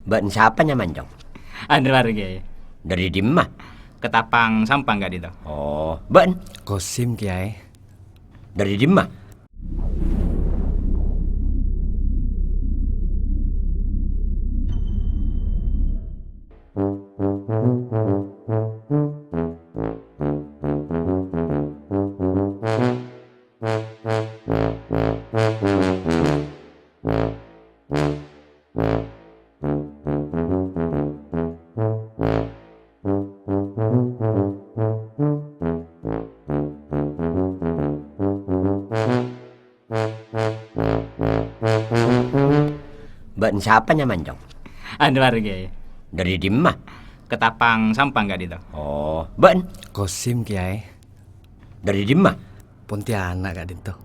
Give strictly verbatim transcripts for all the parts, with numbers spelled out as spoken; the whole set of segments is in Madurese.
Bâ'na sapa nyamana, Cong? Anwar, Kèyaè. Dâri dimma? Ketapang Sampang ka'dinto. Oh, bâ'na? Kosim, Kèyaè. Dâri dimma? Bâ'na sapa nyamana, Cong? Anwar, Kèyaè. Dâri dimma? Ketapang Sampang ka'dinto. Oh, bâ'na? Kosim, Kèyaè. Dâri dimma? Pontianak ka'dinto.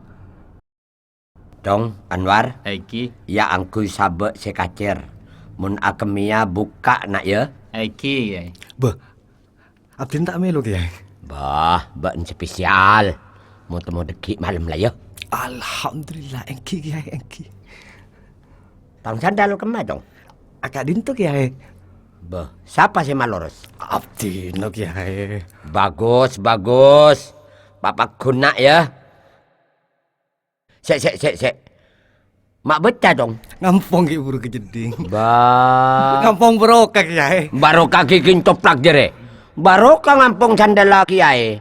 Cong, Anwar. Èngghi. Yâ angghuy sabâ' sè kacèr. Mon akemmèya bukka', na', yâ. Èngghi, Kèyaè. Bâh, abdhina ta' mèlo, Kèyaè. Bâh, bâ'na spesial. Mo-temmo dhâggi' malem la, yâ. Alhamdulillah, èngghi, Kèyaè, èngghi. Tang sandal kemma, Cong? Aka'dinto, Kèyaè. Bâh, sapa sè maloros? Abdhina, Kèyaè. Bagus, bagus. Papaghun, na', yâ. Sè', sè', sè', sè'. Ma' bâca, Cong. Ngampong ghi' buru kajeddhing. Bâh. Ngampong barokah, Kèyaè. Barokah gigin coplak jârèya. Barokah ngampong sandalla Kèyaè.